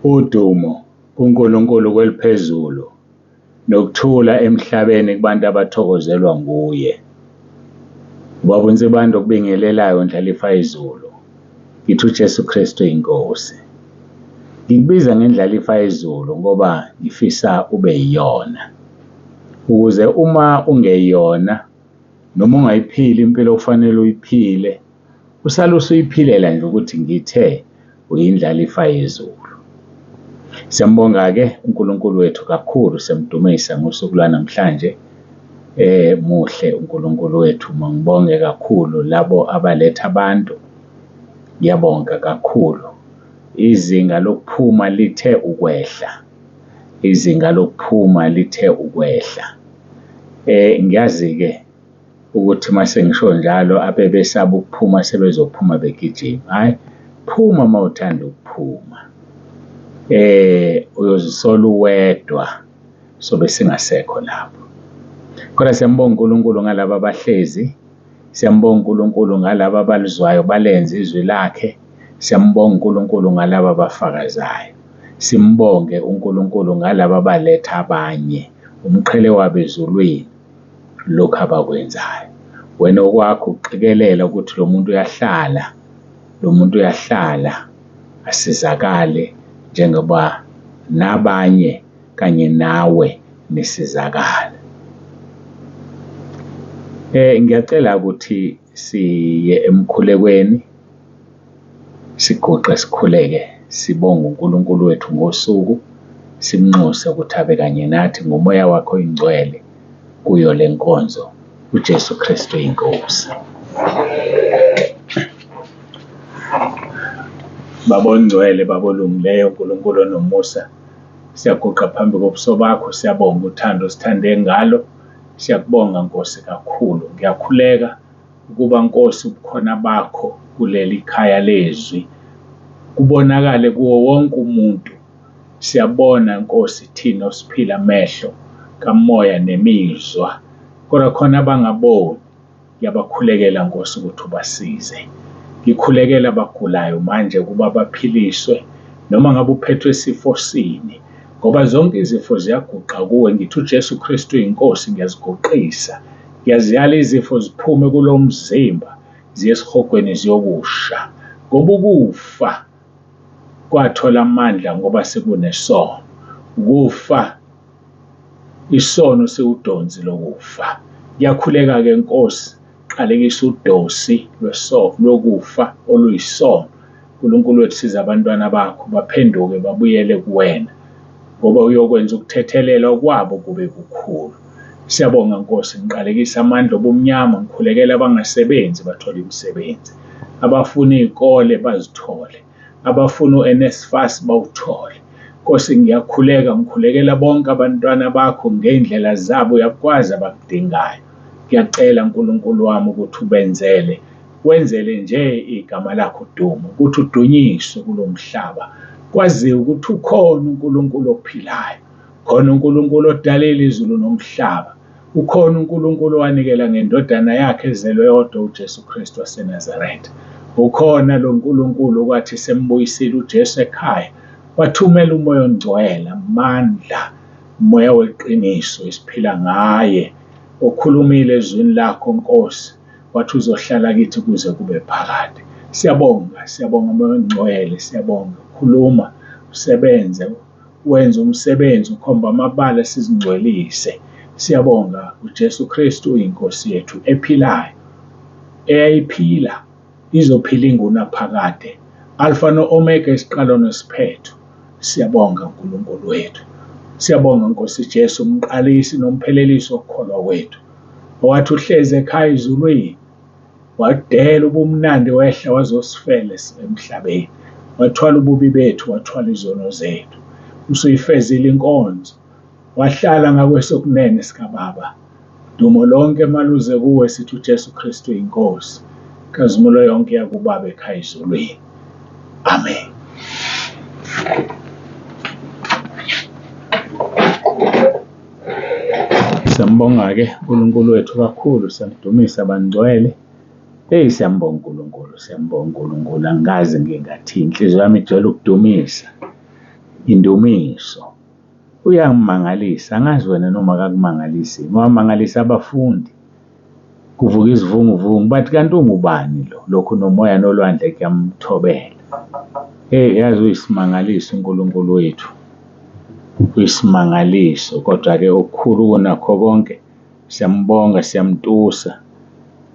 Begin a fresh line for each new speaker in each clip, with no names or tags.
Udumo kuNkulunkulu kweliphezulu, nokuthula emhlabeni kubantu abathokozelwa nguye. Ubaba uNsibande okubingelelayo Ndlalifa yezulu, ngithi uJesu Kristu inkosi. Ngikubiza ngendlalifa yezulu ngoba ngifisa ube yiyona, ukuze uma ungeyona noma ungayiphili impilo okufanele uyiphile, usale usuyiphilela nje ukuthi ngithe uyindlalifa yezulu. Siyambonga-ke uNkulunkulu wethu kakhulu, siyamdumisa ngosuku lwanamhlanje. Muhle uNkulunkulu wethu, mangibonge kakhulu labo abaletha abantu. Ngiyabonga kakhulu. Izinga lokuphuma lithe ukwehla, izinga lokuphuma lithe ukwehla. Ngiyazi-ke ukuthi uma sengisho njalo abebesaba ukuphuma sebezophuma begijima. Hhayi, phuma uma uthanda ukuphuma. Uyozisola uwedwa, sobe singasekho lapho. Kodwa siyambonga uNkulunkulu ngalaba abahlezi, siyambonga uNkulunkulu ngalaba abalizwayo balenze izwi lakhe, siyambonga uNkulunkulu ngalaba abafakazayo. Simbonge uNkulunkulu ngalaba abaletha abanye, umqhele wabo ezulwini lokhu abakwenzayo. Wena okwakho ukuqikelela ukuthi lo muntu uyahlala, lo muntu uyahlala asizakale njengoba nabanye kanye nawe nisizakala. Ngiyacela ukuthi siye emkhulekweni, siguqe sikhuleke, sibonge uNkulunkulu wethu ngosuku, simnxuse ukuthi abe kanye nathi ngomoya wakhe oyingcwele kuyo le nkonzo. UJesu Kristu inkosi. Baba ongcwele, Baba olungileyo, uNkulunkulu onomusa, siyaguqa phambi kobuso bakho, siyabonga uthando osithande ngalo. Siyakubonga Nkosi kakhulu. Ngiyakhuleka ukuba Nkosi ubukhona bakho kuleli khaya lezwi kubonakale kuwo wonke umuntu. Siyabona Nkosi thina osiphila amehlo kamoya nemizwa, kodwa khona abangaboni ngiyabakhulekela Nkosi ukuthi ubasize. Ngikhulekela abagulayo manje ukuba baphiliswe noma ngabe uphethwe sifo sini, ngoba zonke izifo ziyaguqa kuwe. Ngithi uJesu Kristu inkosi, ngiyaziguqisa, ngiyaziyala izifo ziphume kulo mzimba ziye esihogweni ziyokusha, ngoba ukufa kwathola amandla ngoba sekunesono. Ukufa, isono siwudonsi lokufa. Ngiyakhuleka-ke Nkosi, qalekisa udosi lokufa oluyisono. uNkulunkulu wethu, siza abantwana bakho baphenduke babuyele kuwena, ngoba uyokwenza ukuthethelelwa kwabo kube kukhulu. Siyabonga Nkosi, ngiqalekisa amandla obumnyama, ngikhulekela abangasebenzi bathole imisebenzi, abafuna iy'kole bazithole, abafuna u-NSFAS bawuthole. Nkosi ngiyakhuleka, ngikhulekela bonke abantwana bakho ngey'ndlela zabo, uyakwazi abakudingayo. Ngiyacela Nkulunkulu wami ukuthi ubenzele, wenzele nje igama lakho udumo, ukuthi udunyiswe kulo mhlaba, kwaziwe ukuthi ukhona uNkulunkulu ophilayo, khona uNkulunkulu odalile izulu nomhlaba, ukhona uNkulunkulu owanikela ngendodana yakhe ezelwe yodwa uJesu Kristu waseNazaretha. Ukhona lo Nkulunkulu okwathi sembuyisile uJesu ekhaya, wathumela uMoya oNgcwele, amandla, uMoya weqiniso esiphila ngaye, okhulumile ezwini lakho Nkosi, wathi uzohlala kithi kuze kube phakade. Siyabonga, siyabonga Moya oNgcwele, siyabonga. Khuluma, usebenze, wenze umsebenzi, ukhomba amabala sizingcwelise. Siyabonga uJesu Kristu uyinkosi yethu ephilayo, eyayiphila, izophila ingunaphakade. Alfa no-Omega, isiqalo nesiphetho. Siyabonga uNkulunkulu wethu. Siyabonga Nkosi Jesu, umqalisi nomphelelisi wokukholwa kwethu. Owathi uhlezi ekhaya ezulwini, wadela ubumnandi wehla wazosifela emhlabeni. Wathwala ububi bethu, wathwala izono zethu. Usuyifezile inkonzo, wahlala ngakwesokunene sikaBaba. Dumo lonke maluze kuwe, sithi uJesu Kristu inkosi. Nkazimulo yonke yakubaba ekhaya ezulwini. Amen. Siyambonga-ke uNkulunkulu wethu kakhulu, siyamdumisa bangcwele. Eyi, siyambonga uNkulunkulu, siyambonga uNkulunkulu. Angikaze ngingathi inhliziyo yami ijwayele ukudumisa. Indumiso. Uyangimangalisa, angazi wena noma akakumangalisi. Wamangalisa abafundi. Kuvuka isivunguvungu, bathi kanti ungubani lo? Lokhu nomoya nolwandle kuyamthobela. Hey, yazi uyisimangaliso uNkulunkulu wethu. Uyisimangaliso, kodwa-ke okukhulu kunakho konke, siyambonga, siyamtusa.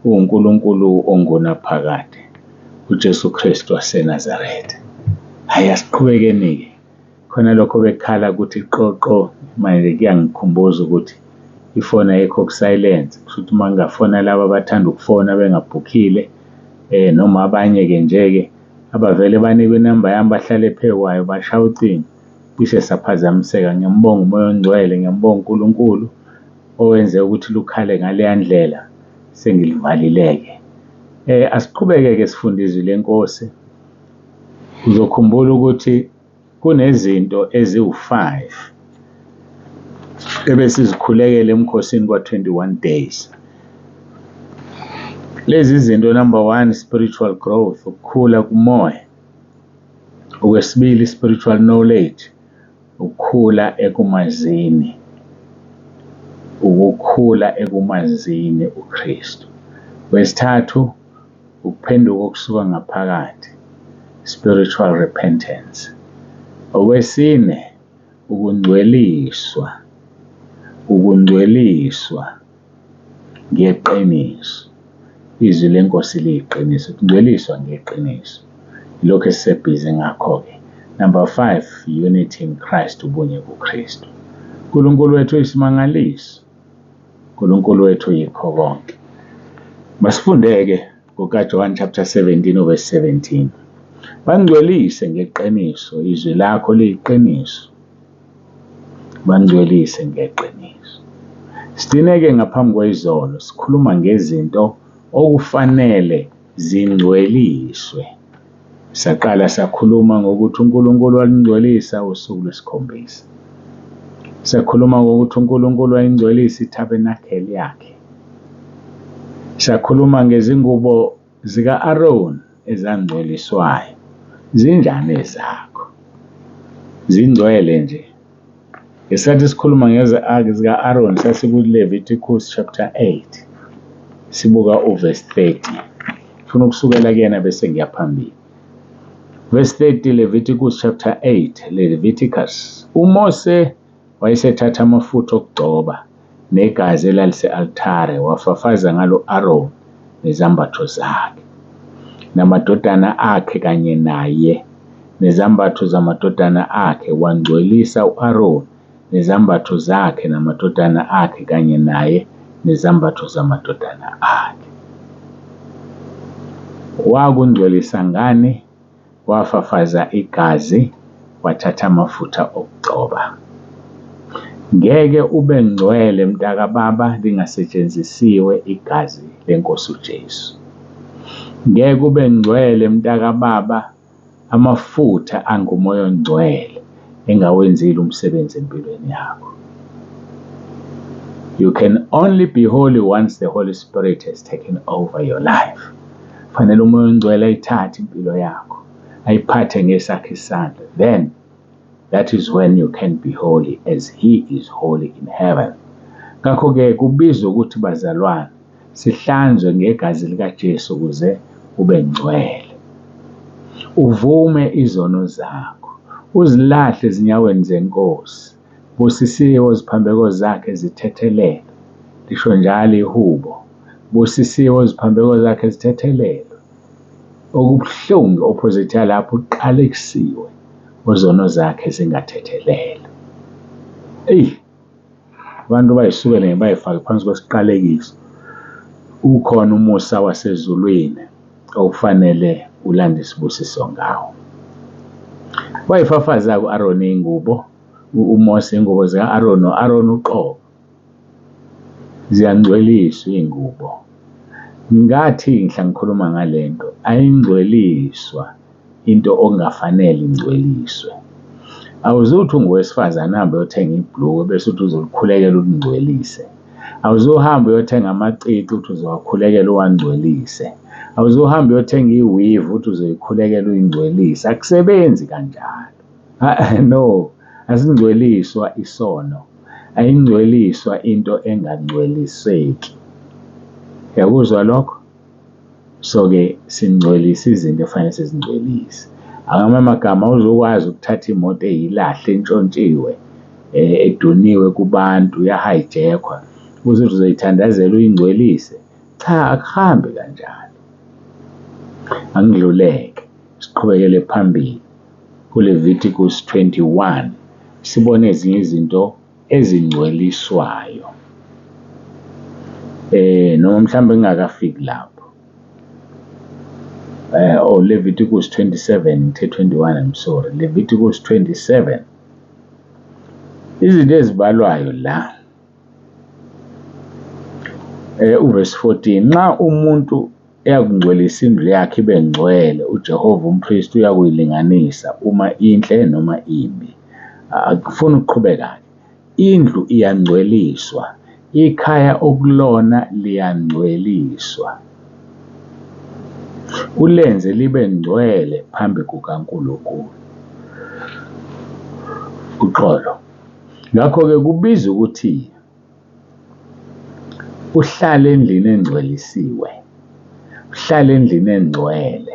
UwuNkulunkulu ongunaphakade, uJesu Kristu waseNazaretha. Hhayi, asiqhubekeni-ke. Khona lokho bekukhala ukuthi qoqo, manje kuyangikhumbuza ukuthi ifoni ayikho ku-silence. Kusho ukuthi uma kungafona laba abathanda ukufona bengabhukhile, noma abanye-ke nje-ke abavele banikwe inamba yami bahlale phekwayo bashaye ucingo, cishe saphazamiseka. Ngiyambonga uMoya oNgcwele, ngiyambonga uNkulunkulu owenze ukuthi lukhale ngaleya ndlela, sengilivalile-ke. Asiqhubeke-ke sifunde izwi leNkosi. Uzokhumbula ukuthi kunezinto eziwu-5 ebesizikhulekela emkhosini kwa-21 days. Lezi zinto, number 1, spiritual growth, ukukhula kumoya. Okwesibili, spiritual knowledge, ukukhula ekumazini, ukukhula ekumazini uKristu. Okwesithathu, ukuphenduka okusuka ngaphakathi, spiritual repentance. Okwesine, ukungcweliswa, ukungcweliswa ngeqiniso. Izwi leNkosi liyiqiniso, ukungcweliswa ngeqiniso. Lokho esisebhizi ngakho-ke. Number 5, unity in Christ, ubunye kuKristu. uNkulunkulu wethu uyisimangaliso. uNkulunkulu wethu yikho konke. Masifundeke kukaJohn chapter 17 verse 17. Bangcwelise ngeqiniso, izwi lakho liyiqiniso. Bangcwelise ngeqiniso. Sigcine-ke ngaphambi kwezolo sikhuluma ngezinto okufanele zingcweliswe. Saqala sakhuluma ngokuthi uNkulunkulu walingcwelisa usuku lwesikhombisa. Sakhuluma ngokuthi uNkulunkulu wayingcwelisa itabernakeli yakhe. Sakhuluma ngezingubo zika-Aroni ezangcweliswayo. Zinjani ezakho? Zingcwele nje. Ngesikhathi sikhuluma ngezika-Aroni sasiku-Leviticus chapter 8. Sibuka uverse 30. Ngifuna ukusukela kuyena bese ngiya phambili. Verse 30, Leviticus chapter 8, Leviticus. uMose wayesethatha amafutha okugcoba negazi elalise-altare wafafaza ngalo Aaron nezambatho zakhe namadodana akhe kanye naye nezambatho zamadodana akhe, wangcwelisa u-Aaron nezambatho zakhe namadodana akhe kanye naye nezambatho zamadodana akhe. Wakungcwelisa ngani? Wafafaza igazi, wathatha amafutha okugcoba. Ngeke ube ngcwele mntakababa lingasetshenzisiwe igazi lenkosi uJesu. Ngeke ube ngcwele mntakababa amafutha angumoya ongcwele engawenzile umsebenzi empilweni yakho. You can only be holy once the Holy Spirit has taken over your life. Fanele umoya ongcwele ayithathe impilo yakho, ayiphathe ngesakhe isandla. Then that is when you can be holy as he is holy in heaven. Ngakho-ke kubizwa ukuthi bazalwane sihlanzwe ngegazi likaJesu ukuze ube ngcwele. Uvume izono zakho, uzilahle ezinyaweni zeNkosi. Busisiwe iziphambeko zakhe zithethelelwe. Lisho njalo ihubo. Busisiwe iziphambeko zakhe zithethelelwe. Okubuhlungu opposite yalapho uqalekisiwe ozono zakhe zingathethelelwe. Eyi, abantu bayisukele bayifake phansi kwesiqalekiso. Ukhona umusa wasezulwini okufanele ulande isibusiso ngawo. Wayifafaza ku-Aaron ingubo, uMose ingubo zika-Aaron no-Aaron uqobo. Ziyangcweliswa iy'ngubo. Ngathi ngihla ngikhuluma ngalento, ayingcweliswa into okungafanele ingcweliswe. Awuzuthi ungowesifazane uhambe uyothenga ibhulukwe bese uthi uzolikhulekela ulingcwelise. Awuzuhamba uyothenga amacici uthi uzowakhulekela uwangcwelise. Awuzuhamba uyothenga iweave uthi uzoyikhulekela uyingcwelise. Akusebenzi kanjalo. No, asingcweliswa isono, ayingcweliswa into engangcweliseki. Uyakuzwa lokho? So-ke singcwelisa izinto efanele sizingcwelise. Ngamanye amagama awuzukwazi ukuthatha imoto eyilahle entshontshiwe, eduniwe kubantu, yahayijekhwa, uze uthi uzoyithandazela uyingcwelise. Cha, akuhambi kanjalo. Angidluleke, siqhubekele phambili kuLeviticus 21, sibone ezinye izinto ezingcweliswayo. Noma mhlawumbe ngingakafiki lapho. Oh, Leviticus 27, ngithe 21, I'm sorry. Leviticus 27. Izinto ezibalwayo la. Uverse 14, nxa umuntu eyakungcwelisa indlu yakhe ibe ngcwele, uJehova umpristi uyakuyilinganisa uma inhle noma imbi. Akufuni ukuqhubeka-ke. Indlu iyangcweliswa, ikhaya okulona liyangcweliswa, ulenze libe ngcwele phambi kukaNkulunkulu. Uxolo. Ngakho-ke kubiza ukuthi uhlale endlini engcwelisiwe, uhlale endlini engcwele,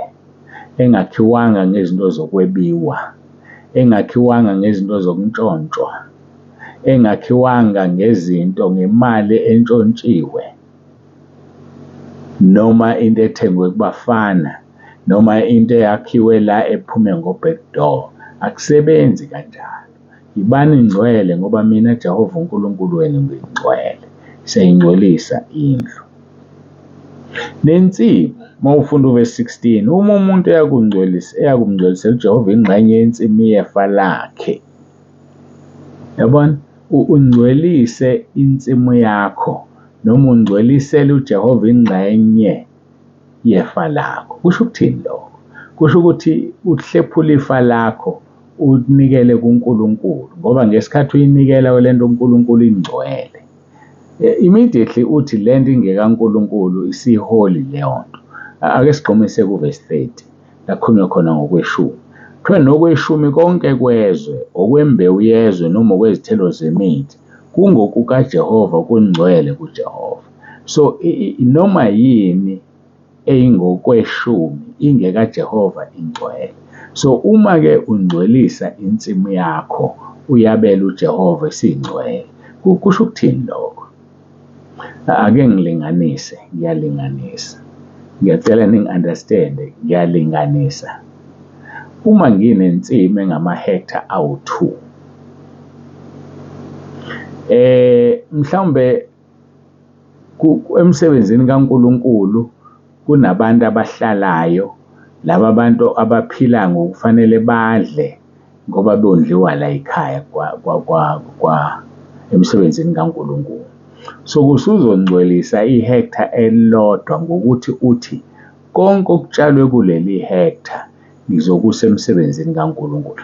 engakhiwanga ngezinto zokwebiwa, engakhiwanga ngezinto zokuntshontshwa, engakhiwanga ngezinto ngemali entshontshiwe, noma into ethengwe kubafana, noma into eyakhiwe la ephume ngo-back door. Akusebenzi kanjalo. Yibani ngcwele ngoba mina Jehova uNkulunkulu wenu ngingcwele. Siyayingcwelisa indlu. Nensimu, uma ufunda uvesi 16, uma umuntu eyakumngcwelisela uJehova ingxenye yensimu yefa lakhe. Yabona? Ungcwelise insimu yakho noma ungcwelisele uJehova ingxenye yefa lakho. Kusho ukuthini lokho? Kusho ukuthi uhlephula ifa lakho unikele kuNkulunkulu, ngoba ngesikhathi uyinikela lento uNkulunkulu ingcwele. Immediately uthi lento ingekaNkulunkulu, isiholi leyo nto. Ake sigxumise kuvesi 30 lakhulunywa khona ngokweshumi. Kuthiwa nokweshumi konke kwezwe, okwembewu yezwe noma okwezithelo zemithi, kungokukaJehova, kungcwele kuJehova. So noma yini eyingokweshumi ingekaJehova, ingcwele. So uma-ke ungcwelisa insimu yakho, uyabela uJehova isingcwele. Kusho ukuthini lokho? Ake ngilinganise, ngiyalinganisa. Ngiyacela ningi-understand-e, ngiyalinganisa. Uma nginensimu engamahektha awu-2, mhlawumbe emsebenzini kaNkulunkulu kunabantu abahlalayo, laba bantu abaphila ngokufanele badle ngoba bondliwa la ekhaya emsebenzini kaNkulunkulu. So usuzongcwelisa ihektha elilodwa ngokuthi uthi konke okutshalwe kuleli hektha ngizokusa emsebenzini kaNkulunkulu.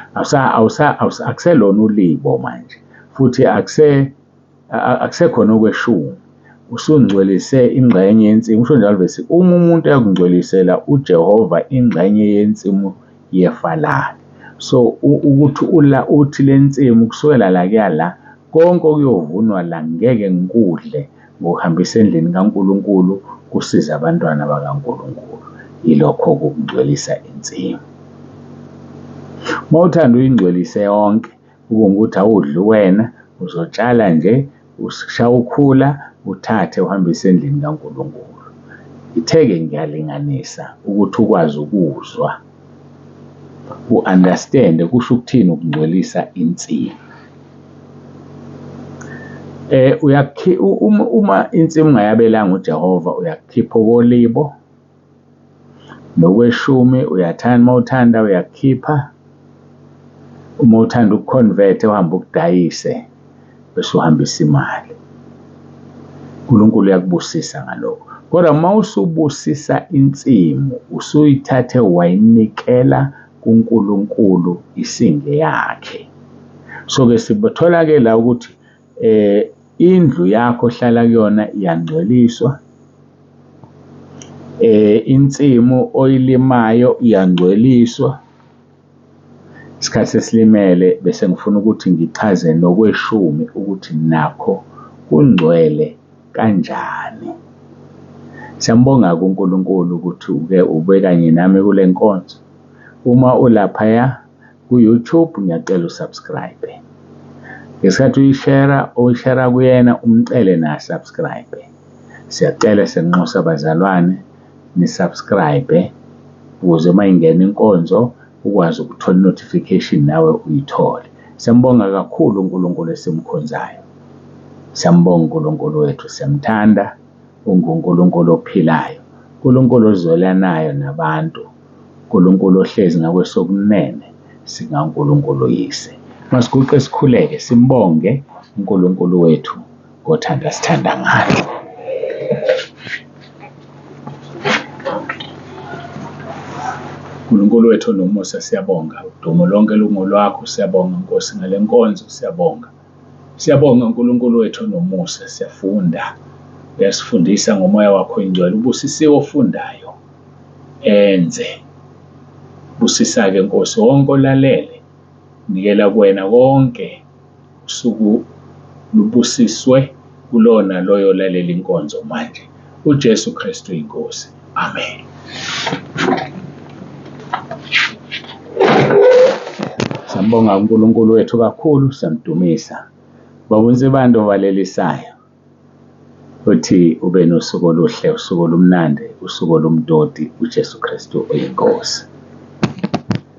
Akuselona ulibo manje, futhi akusekhona okweshumi. Usungcwelise ingxenye yensimu. Usho njalo vesi, uma umuntu eyakungcwelisela uJehova ingxenye yensimu yefa lakhe. So ukuthi uthi le nsimu kusukela la kuya la, konke okuyovunwa la ngeke ngikudle, ngokuhambisa endlini kaNkulunkulu kusiza abantwana bakaNkulunkulu. Yilokho ukungcwelisa insimu. Uma uthanda uyingcwelise yonke, kube ngukuthi awudli wena, uzotshala nje, ushaya ukhula, uthathe uhambise endlini kaNkulunkulu. Ngithe-ke ngiyalinganisa ukuthi ukwazi ukuzwa, u-understand-e kusho ukuthini ukungcwelisa insimu. Uma insimu ungayabelanga uJehova, uyakukhipha okolibo, nokweshumi uyathanda, uma uthanda uyakukhipha, uma uthanda ukukhonvethe uhambe ukudayise bese uhambisa imali. uNkulunkulu uyakubusisa ngalokho. Kodwa uma usubusisa insimu, usuyithathe wayinikela kuNkulunkulu isingeyakhe. So-ke sibothola-ke la ukuthi indlu yakho ohlala kuyona iyangcweliswa, insimu oyilimayo iyangcweliswa, Isikhathi sesilimele bese ngifuna ukuthi ngichaze nokweshumi ukuthi nakho kungcwele kanjani. Siyambonga-ke uNkulunkulu ukuthi uke ube kanye nami kule nkonzo. Uma ulaphaya ku-YouTube, ngiyacela usubscribe. Ngesikhathi uyishera, oyishera kuyena umcele naye asubscribe. Siyacela, siyanxusa abazalwane, nisubscribe ukuze uma ingena inkonzo ukwazi ukuthola i-notification nawe uyithole. Siyambonga kakhulu uNkulunkulu esimkhonzayo. Siyambonga uNkulunkulu wethu, siyamthanda, unguNkulunkulu ophilayo, uNkulunkulu ozwelanayo nabantu, uNkulunkulu ohlezi ngakwesokunene sikaNkulunkulu uYise. Masiguqe sikhuleke simbonge uNkulunkulu wethu ngothando asithanda ngalo. Nkulunkulu wethu onomusa, siyabonga. Udumo lonke lungolwakho. Siyabonga Nkosi ngale nkonzo, siyabonga. Siyabonga Nkulunkulu wethu onomusa, siyafunda. Uyasifundisa ngomoya wakho oyingcwele. Ubusisiwe ofundayo enze. Busisa-ke Nkosi wonke olalele. Nikela kuwena konke usuku lubusiswe kulona loyo olalela inkonzo manje. UJesu Kristu inkosi. Amen. Siyambonga uNkulunkulu wethu kakhulu, siyamdumisa. Baba uNsibande ovalelisayo. Uthi ube nosuku oluhle, usuku olumnandi, usuku olumtoti, uJesu Kristu uyiNkosi.